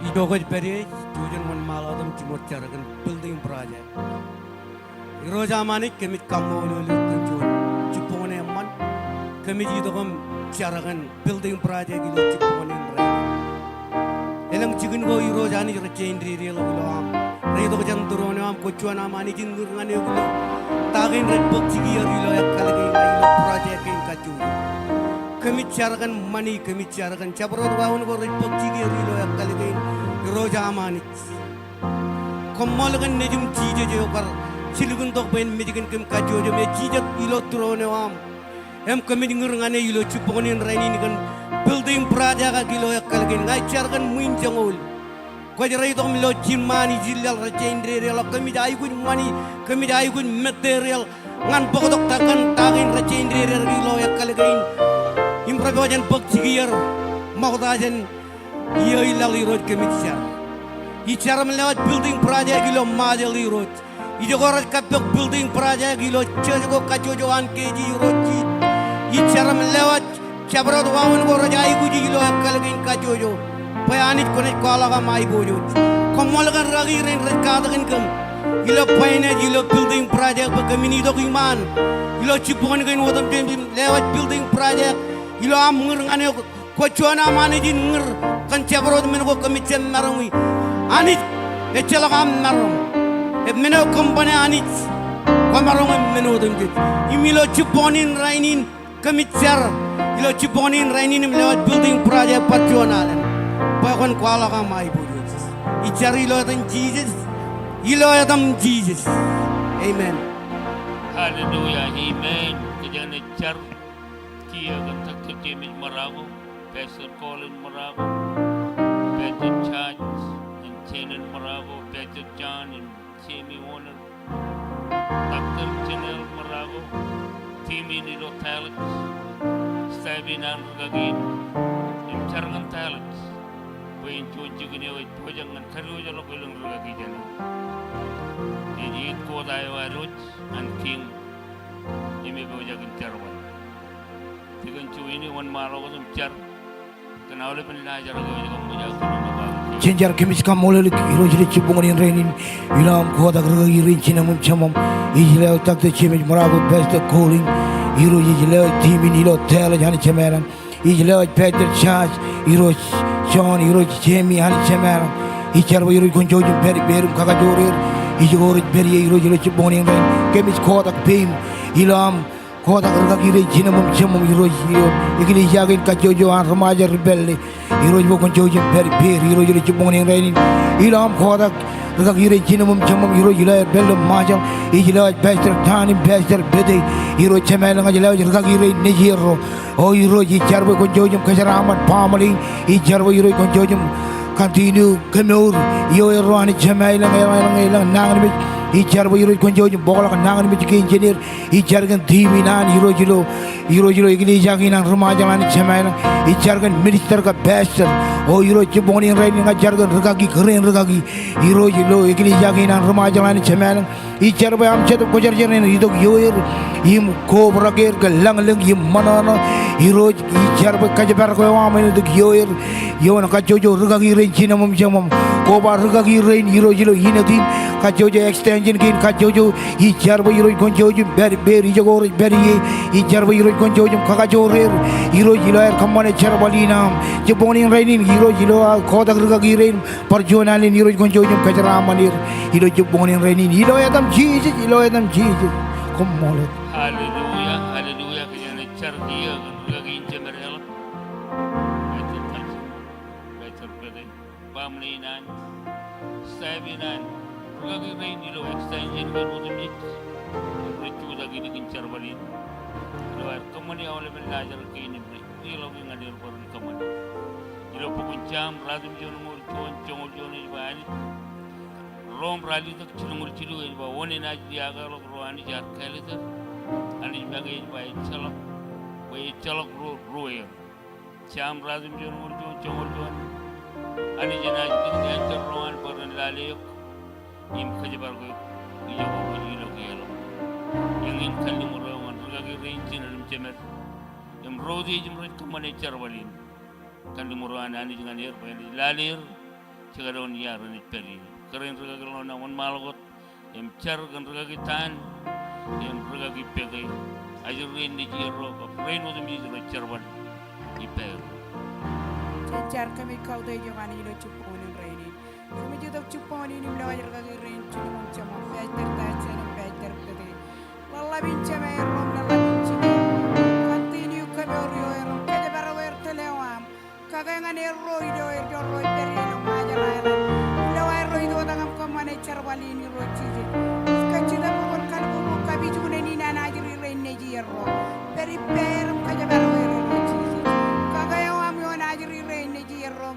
Ijo kwōj pād ie, ej jujen wōnṃaanḷọk otem jiṃor jar kōn building project. Irooj Aṃ Anij, kōmij kaṃṃoolol eok kōn juon jibboñōn eṃṃan. Kōmij itok im jar kōn building project ilo jibboñōn in rainin. Elōñ jikin ko Irooj Anij rej jañin dedeḷọk ilo aṃ. Reitok jān tūroon eo aṃ, kwōj juon aṃ Anij in ñūr ñan eok ilo ta kein rej bōk jikier ilo ekkal kein, ilo project kein kajjojo. Kōmij jar kōn ṃani, kōmij jar kōn jabdewōt wāween ko rej bōk jikier ilo ekkal kein, Irooj aṃ Anij. Koṃṃool kōn Nejiṃ Jisōs eo kar jilkintok bwe en mejken kōm kajjojo im ej jijet ilo tūroon eo aṃ. Im kōmij ñūr ñan e ilo jibboñōn in rainin kōn building project ilo ekkal kein. Ña ij jar kōn ṃwiin joñoul. Kwōj reitok im ilo jimṃaan ijellal rej jañin dedeḷọk. Kōmij aikuj ṃani, kōmij aikuj material ñan bōktok ta kōn ta kein rej jañin dedeḷọk ilo ekkal kein im rej pojak in bōk jikier ṃokta jān iiō ilaḷ. Irooj, kōmij jar. Ij jar im lewōj building project ilo Ṃajeḷ, Irooj. Ijoko rej kappok building project ilo church ko kajjojo an keji, Irooj. Ij jar im lewōj jabdewōt wāween ko rej aikuji ilo ekkal kein kajjojo bwe Anij kwōnaaj kwaḷọk aṃ aiboojoj. Koṃṃool kōn rūkaki rein rej katakin kōm ilo finance ilo building project bwe kōmin itok iṃaan ilo jibboñōn kein otemjej im lewōj building project ilo aṃ ñūr ñan eok. Kwōj juon aṃ Anij in ñūr kōn jabdewōt men ko kōmij jab maroñi. Anij, ejjeḷọk aṃ maroñ. Im men eo kōṃṃane, Anij, kwōmaroñ im men otemjej. Im ilo jibboñōn in rainin kōmij jar ilo jibboñōn in rainin im lewōj building project bar juon alen bwe kwōn kwaḷọk aṃ aiboojoj. Ij jar ilo etan Jisōs, ilo etan Jisōs. Amen. Hallelujah. Amen. Kōjeañ jar kiiō kōn Doctor James Marago, Pastor Colin Marago, Pastor Charles and Janet Marago, Pastor John and Jamie Warner, Doctor Janelle Marago, team in ilo Dallas, staff in an rūkaki in, im jar kōn Dallas bwe en juon jikin eo ej pojak ñan kadiwōjḷọk elōñ rūkaki jāne. Ej headquarter eo ad wōj an King im epojak in jerbal. Tikōn Join, wōnṃaanḷọk otem jar kōn aolepen laajrak eo ej kaṃṃoolol. Jen jar. Kōmij kaṃṃoolol eok Irooj ilo jibboñōn in rainin ilo aṃ kotak rūkaki rein, jinōm im jemām. Ij lewōj Doctor James Marago, Pastor Colin, Irooj. Ij lewōj team in ilo Dallas, Anij Jemām ilañ. Ij lewōj Pastor Charles, Irooj, John, Irooj, Jamie, Anij Jemām ilañ. Ij jar bwe Irooj kwōn jouj im pād ippāer im kakajoor er ijoko rej pād ie, Irooj, ilo jibboñōn in rainin. Kōmij kotak peiṃ ilo aṃ kotak rūkaki rein, jinōm im jemām, Irooj, ilo eklejia kein kajjojo an ri Ṃajeḷ, ri pālle. Irooj, bwe kwōn jouj im pād ippāer, Irooj, ilo jibboñōn in rainin ilo aṃ kotak rūkaki rein, jinōm im jemām, Irooj, ilo aer pālle Ṃajeḷ. Ij lewōj Pastor Tan im Pastor Pete, Irooj Jemām ilañ. Ij lewōj rūkaki rein nejierro. O Irooj, ij jar bwe kwōn jouj im kōjeraaṃṃan baaṃle in. Ij jar bwe Irooj kwōn jouj im continue kōmour ioerro, Anij Jemām ilañ, elōñ, elōñ nañinmej. Ij jar bwe Irooj kwōn jouj im bōkḷọk nañinmej kein jān er. Ij jar kōn team in an, Irooj, ilo, Irooj, ilo eklejia kein an ri Ṃajeḷ, Anij Jemām ilañ. Ij jar kōn minister kab pastor. O Irooj, jibboñōn in rainin ña ij jar kōn rūkaki, kōrā in rūkaki, Irooj, ilo eklejia kein an ri Ṃajeḷ, Anij Jemām ilañ. Ij jar bwe aṃ Jetōb Kwōjarjar en itok ioer im kobrak er kōn lañlōñ im ṃōṇōṇō. Irooj, ij jar bwe kōjparok eo aṃ en itok ioer ioon kajjojo rūkaki rein, jinōm im jemām. Koba rūkaki rein, Irooj, ilo innem team kajjojo, extension kein kajjojo. Ij jar bwe Irooj kwōn jouj im pād ippāer ijoko rej pād ie. Ij jar bwe Irooj kwōn jouj im kakajoor er, Irooj, ilo aer kōṃṃane jerbal in aṃ. Jibboñōn in rainin, Irooj, ilo aō kotak rūkaki rein bar juon alen, Irooj kwōn jouj im kōjeraaṃṃan er ilo jibboñōn in rainin, ilo etaṃ Jisōs, ilo etaṃ Jisōs. Koṃṃool. Hallelujah, hallelujah. Kōjeañ naaj jar kiiō kōn rūkaki in jemed eḷap. Pastor Taj, Pastor Pete, baaṃle in an, staff in an, rūkaki rein ilo extension kein otemjej, rej jutak ilikin jerbal in. Ilo aer kōṃṃane aolepen laajrak kein im rej leḷọk ñan er bwe ren kōṃṃane. Ilo bok in Sam ratimjuon, joñoul juon, joñoul juon ej ba Anij, Rom ralitōk jilñuul jilu ej ba, wōn enaaj liaakḷọk ro Anij ear kāālōt er? Anij make ej ba ejjeḷọk, bwe ejjeḷọk ro ruōer. Sam ratimjuon, joñoul juon, joñoul juon. Anij enaaj likūt āindein ro an bwe ren lale eok im kōjparok eok ijoko ro ilo kiiō ḷọk. Eñin kalliṃur eo ñan rūkaki rein jined im jemed im ro utiej im rej kōṃṃane jerbal in. Kalliṃur eo an Anij ñan er bwe enaaj lale er jekdọọn ia renaaj pād ie. Kōrā in rūkaki ḷọk naan wōnṃaanḷọk wōt im jar kōn rūkaki Tan im rūkaki Pete, ajri rein nejierro kab rein otemjej rej jerbal ippāerro. Jen jar. Kōmij kautiej eok Anij ilo jibboñōn in rainin. Kōmij itok jibboñōn in im lewōj rūkaki rein jilñuul im jeṃḷọk, Pastor Taj im Pastor Pete. Ḷōḷḷap in Jemem, erro im ḷōḷḷap in Jemem. Continue kemour ioer im kōjparok er tōl eo aṃ. Kake ñan erro ilo erro ro ej pād ie ilo Ṃajeḷ aelōñ. Ilo aerro itoitak im kōṃṃane jerbal in Irooj Jisōs. Ij kajjitōk bwe kwōn kalbubu kapijuknen in an ajri rein nejierro. Pād ippāer im kōjparok er Irooj Jisōs. Kake eo aṃ ioon ajri rein nejierro.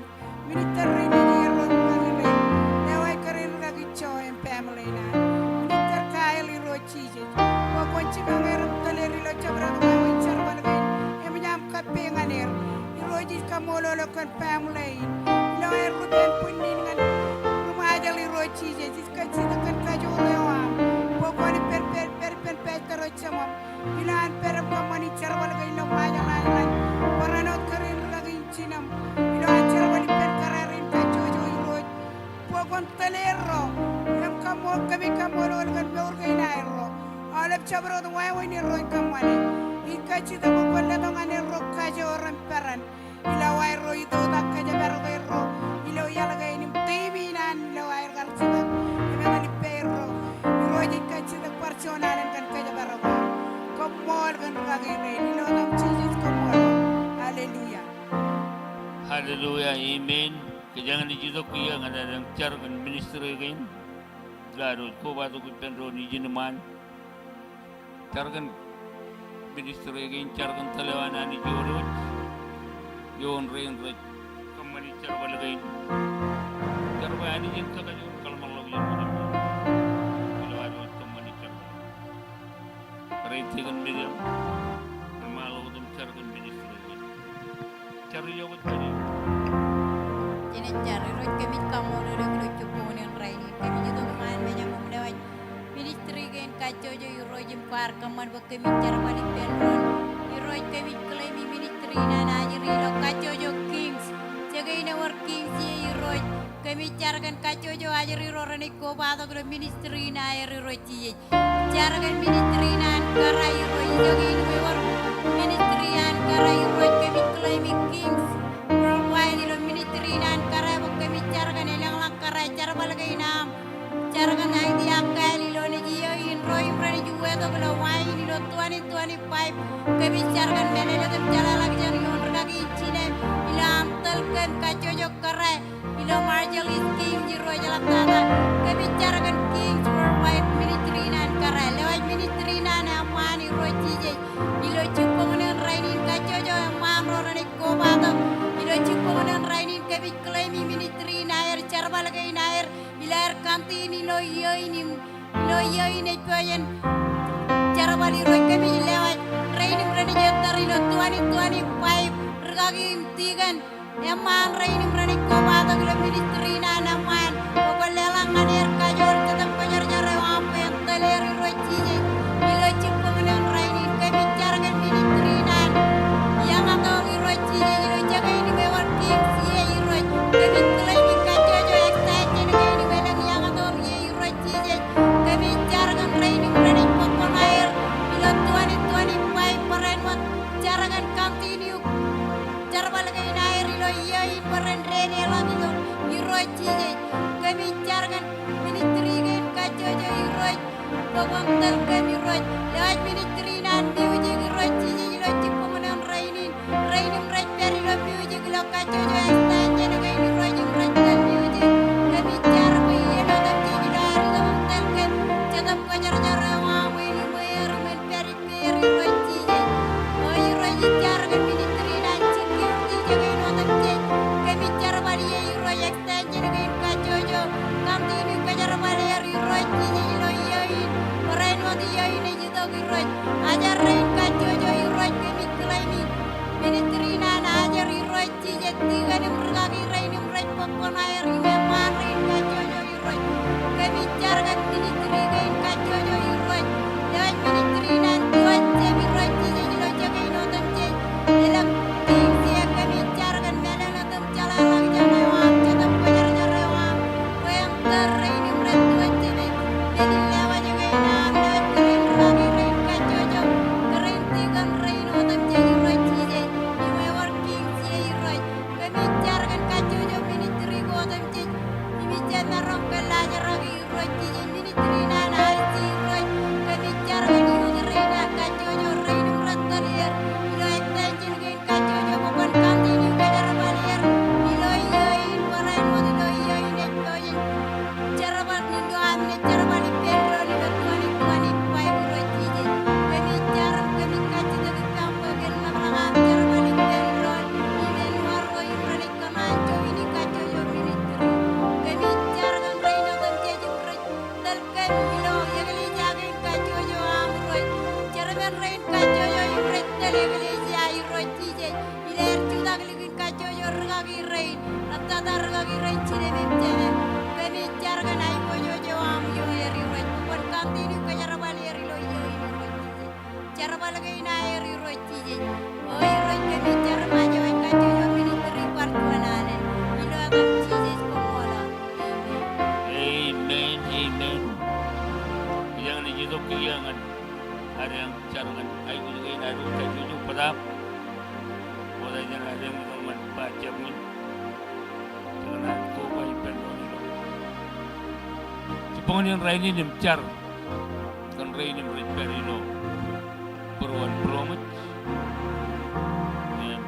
Minister rein nejierro, minister rein. Lewōj kōrā in rūkaki Jo im family in an. Minister Kyle Irooj Jisōs. Bwe kwōn jipañ er im tōl er ilo jabdewōt wāween jerbal kein. Eṃōj aṃ kappok ñan er. Irooj ij kaṃṃoolol eok kōn family in. Ilo aer ri ippān bwinnin ñan ri Ṃajeḷ Irooj Jisōs. Ij kajjitōk kōn kajoor eo aṃ. Bwe kwōn ippān, pād, pād ippān pastor eo jeṃṃan. Ilo an pād im kōṃṃani jerbal kein ilo Ṃajeḷ aelōñ. Barāinwōt kōrā in rūkaki in jinem. Ilo an jerbal ippān kōrā rein kajjojo Irooj. Bwe kwōn tōl erro. Im kaṃṃool, kōmij kaṃṃoolol kōn mour kein aerro. Aolep jabdewōt wāween erro ej kōṃṃane. Ij kajjitōk bwe kwōn letok ñan erro kajoor im peran. Ilo aerro itoitak kōjparok erro. Ilo iaḷ kein im team in an ilo aer kar jitōk. Im etal ippāerro. Irooj ij kajjitōk bar juon alen kōn kōjparok. Koṃṃool kōn rūkaki rein. Ilo etaṃ Jisōs koṃṃool. Hallelujah. Hallelujah. Amen. Kōjeañ naaj itok kiiō ñan adeañ jar kōn ministry kein. Ilo ad wōj kobatok ippān doon ijin iṃaan. Jar kōn ministry kein, jar kōn tōl eo an Anij ioon wōj, ioon rein rej kōṃṃani jerbal kein. Jar bwe Anij en kōkajoor kōḷmānḷọkjeṇ otemjej ilo ad wōj kōṃṃani jerbal. Kōrā in Deacon Miriam, wōnṃaanḷọk wōt im jar kōn ministry kein. Jar ijo kwōj pād ie. Jenaaj jar. Irooj, kōmij kaṃṃoolol eok ilo jibboñōn in rainin. Kōmij itok iṃaan mejaṃ im lewōj ministry kein kajjojo Irooj im kwaar kōṃṃan bwe kōmij jerbal ippān doon. Irooj, kōmij claim i ministry in an ajri ilo kajjojo Kings. Jekōn ewōr Kings ie Irooj. Kōmij jar kōn kajjojo ajri ro renaaj kobatok ilo ministry in aer Irooj Jisōs. Jar kōn ministry in an kōrā Irooj, ijoko in ewōr ministry in an kōrā Irooj, kōmij claim i Kings Worldwide ilo ministry in an kōrā bwe kōmij jar kōn elōñḷọk kōrā jerbal kein aṃ. Jar kōn Auntie Akal ilo nejin eo in ro im renaaj uwetok ilo wāween ilo twenty twenty-five. Kōmij jar kōn mālōtlōt im jeḷāḷọkjeṇ ioon rūkaki in jinem ilo aṃ tōl kōm kajjojo kōrā. Ilo Marshallese Kings Irooj eḷaptata. Kōmij jar kōn Kings Worldwide ministry in an kōrā. Lewōj ministry in an eṃṃaan Irooj Jisōs. Ilo jibboñōn in rainin kajjojo eṃṃaan ro renaaj kobatok. Ilo jibboñōn in rainin kōmij claim i ministry in aer, jerbal kein aer. Ilo aer continue ilo iiō in im ilo iiō in ej pojak in jerbal Irooj, kōmij lewōj rein im renaaj ettōr ilo twenty twenty-five. Rūkaki im deacon eṃṃaan rein im renaaj kobatok ilo ministry in an eṃṃaan. Bwe kwōn leḷọk ñan er kajoor Jetōb Kwōjarjar eo aṃ bwe en tōl er Irooj Jisōs. Ilo jibboñōn in rainin kōmij jar kōn ministry in an Iọkatoon Irooj Jisōs ilo jekōn im ewōr Kings ie Irooj. Kōmij claim i kajjojo extension kein im elōñ Iọkatoon ie Irooj Jisōs. Kōmij jar kōn rein im renaaj bōk koṃ aer ilo twenty twenty-five barāinwōt jar kōn continue jerbal kein aer ilo iiō in bwe ren dedeḷọk ilo Irooj Jisōs. Kōmij jar kōn ministry kein kajjojo Irooj. Kōṃṃan tōl kōm Irooj, ilo ej ministry in an music Irooj Jisōs ilo jibboñōn rainin, rein im rej pād ilo music ilo kajjojo extension kein Irooj im rej tōl music. Kōmij jar bwe iien otemjej ilo aer itok im tōl kōm, Jetōb Kwōjarjar eo aṃ in iṃweer im en pād ippāer Irooj Jisōs. O Irooj ij jar kōn ministry in an security eo kein otemjej. Kōmij jerbal ie Irooj extension kein kajjojo. Continue kōjerbal er Irooj Jisōs ilo iiō in. Barāinwōt iiō in ej itok Irooj. Ajar rein kajjojo Irooj kōmij claim e. Ministry in an ajar Irooj Jisōs, tikōn im rūkaki rein im rej bōkbōn aer im eṃṃaan rein kajjojo Irooj. Kōmij jar kōn ministry kein kajjojo Irooj. Ilo ej ministry in an tuwajjab Irooj Jisōs ilo iiō kein otemjej. Elōñ things eo kōmij jar kōn mālōtlōt im jeḷāḷọkjeṇ eo aṃ, Jetōb Kwōjarjar eo aṃ. Bwe en tōl rein im rej tuwajjab e. Men in lewōj kein aṃ, lewōj kōrā in rūkaki rein kajjojo. Kōrā in tikōn rein otemjej Irooj Jisōs. Im ewōr things eo Irooj. Kōmij jar kōn kajjojo ministry ko otemjej. Im ij jab maroñ kōllaajraki Irooj Jisōs ministry in an I C Irooj. Kōmij jar kōn youth rein kajjojo rein im rej tōl er. Ilo extension kein kajjojo bwe kwōn continue kōjerbal er. Ilo iiō in barāinwōt ilo iiō in ej pojak. Jerbal nilo aṃ naaj jerbal ippān doon ilo twenty twenty-five Irooj Jisōs. Kōmij jar im kōmij kajjitōk ippaṃ bwe kwōn ḷōmṇak aṃ jerbal ippān doon. Im en wōr ro im renaaj kōṃṃan join in kajjojo ministry. Kōmij jar kōn rein otemjej im rej tōl kōm ilo eklejia kein kajjojo aṃ Irooj. Chairman rein kajjojo im rej tōl eklejia Irooj Jisōs. Ilo aer jutak likin kajjojo rūkaki rein, rej tata rūkaki rein jinem im jemem. Kōmij jar kōn aiboojoj eo aṃ ioer Irooj. Bwe kwōn continue kōjerbal er ilo iiō in Irooj Jisōs. Jerbal kein aer Irooj Jisōs. O Irooj kōmij jar im aje wōj kajjojo ministry bar juon alen. Ilo etan Jisōs koṃṃool. Amen. Amen. Amen. Kiiō ñan itok kiiō ñan ad jar kōn aikuj kein ad kajjojo bōtaab. Bōtaab jān ad itok ñan ba jab ñan. Jekōṇaan koba ippān doon ilo jibboñōn rainin im jar kōn rein im rej pād ilo būruon būroṃōj. Im,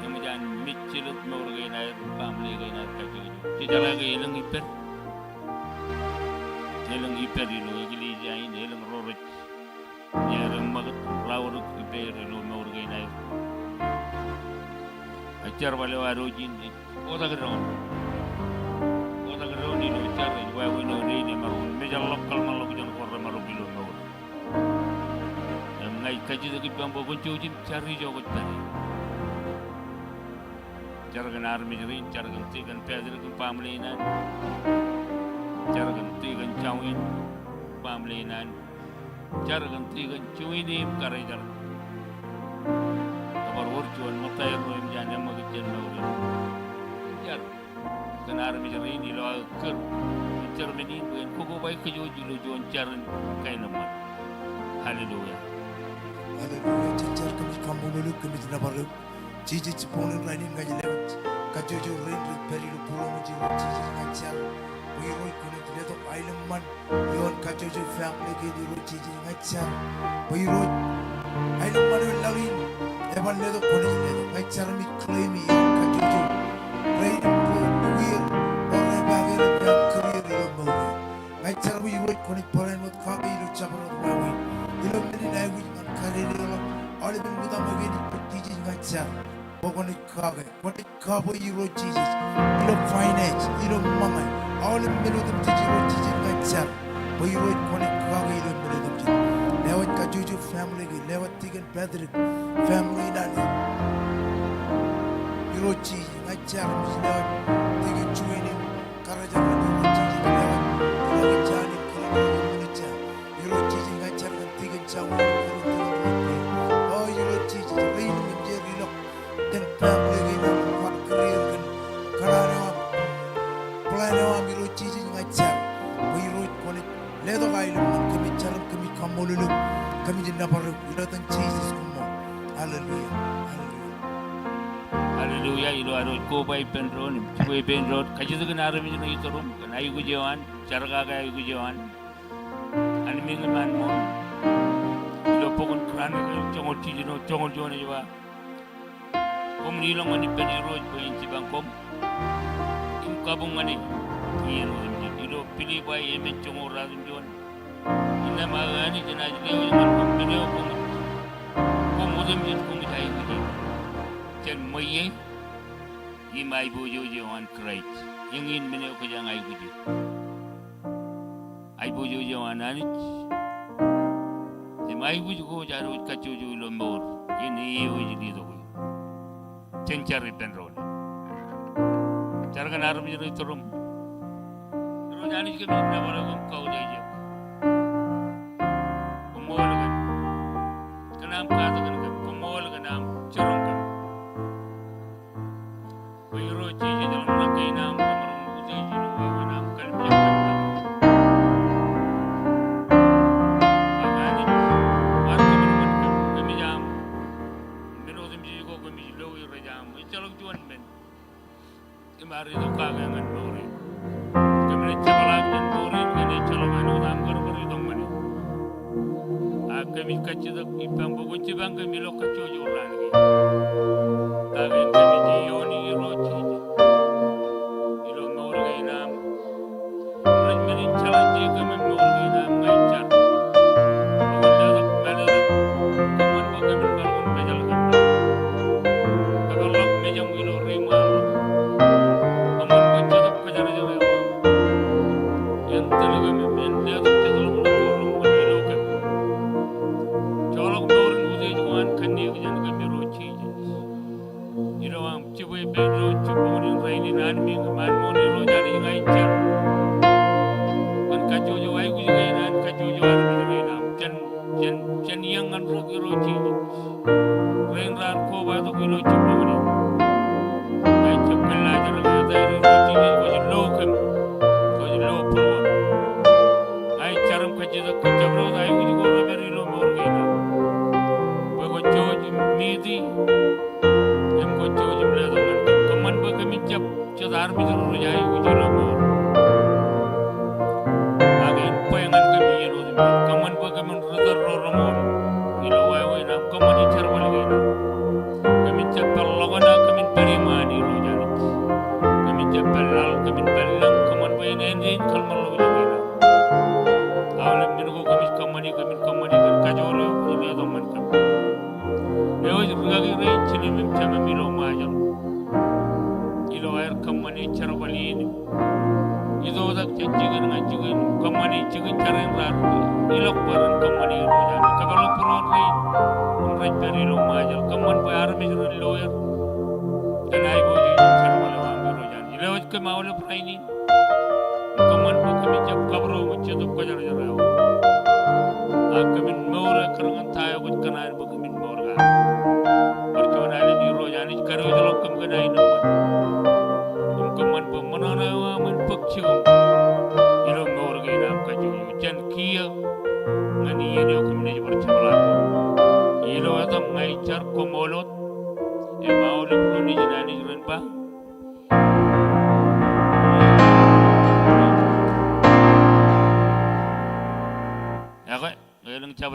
im eṃōj an mejjelōt mour kein aer, family kein aer kajjojo. Jejeḷā ke elōñ ippād. Elōñ ippād ilo eklejia in, elōñ ro rej ñe rej ṃakūt, raorōk ippāer ilo mour kein aer. Ej jerbal eo ad ijin, ej otak doon. Otak doon ilo jar ej wāween eo rein emaroñ mejaḷḷọk kōḷmānḷọkjeṇ ko remaroñ ilo mour. Im ña ij kajjitōk ippaṃ bwe kwōn jouj im jar ijo kwōj pād ie. Jar kōn armej rein, jar kōn tikōn Patrick im family in an. Jar kōn tikōn Jawin, family in an. Jar kōn tikōn Jawin im karijer. Kōbar wōr juon ṃōttaer ro im jān eṃṃakūt jān mour in. Jar kōn armej rein ilo aō kūr in Germany bwe en kokoba kōj ilo juon jar in kaenōṃṃan. Hallelujah. Hallelujah. Jen jar. Kōmij kaṃṃoolol eok, kōmij nōbar eok. Jisōs, jibboñōn rainin ña ij lewōj kajjojo rein rej pād ilo būroṃōj Irooj Jisōs, ña ij jar bwe Irooj kwōnaaj letok aenōṃṃan ioon kajjojo family kein Irooj Jisōs, ña ij jar bwe Irooj aenōṃṃan eo laḷ in eban letok, kwōnaaj letok. Ña ij jar im ij claim e ioon kajjojo rein im ro nukwier ro rej pād ilo career ilo mour. Ña ij jar bwe Irooj kwōnaaj barāinwōt kake ilo jabdewōt wāween. Ilo men in aikuj ñan kadedeḷọk aolepen ṃwiitan eo kein Irooj Jisōs, ña ij jar bwe kwōnaaj kake, kwōnaaj kake Irooj Jisōs. Ilo finance, ilo ṃōñā, aolep men otemjej Irooj Jisōs, ña ij jar bwe Irooj kwōnaaj kake ilo men otemjej. Lewōj kajjojo family kein, lewōj tikōn Patrick family in an. Irooj Jisōs, ña ij jar im ij lewōj tikōn Jawin im karijer eo, Irooj Jisōs, lewōj tikōn Jawin im kōḷmānḷọkjeṇ eo, Irooj Jisōs. Irooj Jisōs, ña ij jar kōn tikōn Jawin im kōḷmānḷọkjeṇ eo, Irooj Jisōs. O Irooj Jisōs, rein im jeiū ḷọk kōn family kein aṃ, kwaar kūr er kōn kōṇaan eo aṃ, plan eo aṃ, Irooj Jisōs, ña ij jar bwe Irooj kwōnaaj letok aenōṃṃan. Kōmij jar im kōmij kaṃṃoolol eok, kōmij nōbar eok ilo etan Jisōs, koṃṃool. Hallelujah. Hallelujah. Hallelujah. Ilo ad wōj koba ippān doon im jibwe ippān doon, kajjitōk in armej ṇe ituruṃ kōn aikuj eo an, jar kake aikuj eo an. Anmiiñ eo ṃaan ṃool. Ilo bok in Kronikōl joñoul jiljino, joñoul juon ej ba, koṃwin ilọk ñan ippān Irooj bwe en jipañ koṃ im kabuñ ñan e, iien otemjej. Ilo Pilippai emān joñoul ruatimjuon, innām aō Anij enaaj lewōj ñan koṃ men eo koṃij, koṃ otemjej koṃij aikuji jān ṃweiie im aiboojoj eo an Kraist. Eñin men eo kōjeañ aikuji. Aiboojoj eo an Anij im aikuj ko jaar wōj kajjojo ilo mour in eo ej letok eō. Jen jar ippān doon. Jar kōn armej ro ituruṃ. Irooj Anij, kōmij nōbar eok im kautiej eok. Koṃṃool kōn, kōn aṃ katakin kōm. Koṃṃool kōn aṃ jiroñ kōm. Bwe Irooj Jisōs eḷaññe kein aṃ, kōmij utiej ilo wāween aṃ kalimjek kōm. Ak Anij, bar kōṃanṃan kōm, kōmij aṃ. Men otemjej ko kōmij lo rej aṃ. Ejjeḷọk juon men. Im bar itok kake ñan mour in. Kōmij jepḷaak ñan mour in kōn ejjeḷọk āinwōt aṃ kar bar itok ñan e. Ak kōmij kajjitōk ippaṃ bwe kwōn jipañ kōm ilo kajjojo raan kein. Kake in kōmij iioni Irooj Jisōs ilo mour kein aṃ. Rej men in challenge kōm im mour kein aṃ ña ij jar. Kwōn letok mālōtlōt, kōṃṃan bwe kōmin maroñ in mejāl kōm. Kōpeḷḷọk mejaṃ ilo reiṃaanḷọk. Kōṃṃan bwe Jetōb Kwōjarjar eo aṃ en tōl kōm im en letok Jetōb Kwōjarjar eo aṃ ilo kōm. Joḷọk mour in utiej ko an kanniōk jān kōm Irooj Jisōs. Ilo aṃ jibwe ippān doon jibboñōn in rainin, anmiiñ ṃaan ṃool Irooj Anij, ña ij jar kōn kajjojo aikuj kein an kajjojo armej rein aṃ jān, jān, jān iiō ñan rūkaki Irooj Jisōs. Rein raar kobatok ilo jibboñōn in. Ña ij jab kōllaajrak etaer Irooj Jisōs, kwōj lo kōm, kwōj lo būruōm. Ña ij jar im kajjitōk kōn jabdewōt aikuj ko rej pād ilo mour kein aṃ. Bwe kwōj jouj im meet e im kwōj jouj im letok ñan kōm. Kōṃṃan bwe kōmin jab jet armej ro rej aikuj ilo mour. Ak en bwe ñan kōm iien otemjej. Kōṃṃan bwe kōmin ri tōl ro roñoul ilo wāween aṃ. Kōṃṃani jerbal kein aṃ. Kōmin jab pād ḷọk eṇ ak kōmin pād iṃaan Irooj Anij. Kōmin jab pād laḷ, kōmin pād lōñ. Kōṃṃan bwe en āindein kōḷmānḷọkjeṇ eṇ. Aolep men ko kōmij kōṃṃani, kōmin kōṃṃani kōn kajoor eo kwōj letok ñan kōm. Ewōj rūkaki rein jinem im jemem ilo Ṃajeḷ ilo aer kōṃṃane jerbal in im itoitak jān jikin ñan jikin, kōṃṃane jikin jar in raar ilọk bwe ren kōṃṃane Irooj Anij. Kōpeḷḷọk būruon rein im rej pād ilo Ṃajeḷ. Kōṃṃan bwe armej ren lo er kōn aiboojoj in jerbal eo aṃ Irooj Anij. Lewōj kōm aolep rainin. Kōṃṃan bwe kōmin jab kabūroṃōj Jetōb Kwōjarjar eo aṃ. Ak kōmin mour ekkar ñan ta eo kwōj kōṇaan bwe kōmin mour kake. Bar juon alen Irooj Anij, kadiwōjḷọk kōm kōn aenōṃṃan. Im kōṃṃan bwe ṃōṇōṇō eo aṃ en bōk jikōṃ ilo mour kein aṃ kajjojo jān kiiō ñan iien eo kōm naaj bar jepḷaak. Ilo etaṃ ña ij jar, koṃṃool wōt. Im aolep ro nejin Anij ren ba, ekwe, elōñ jab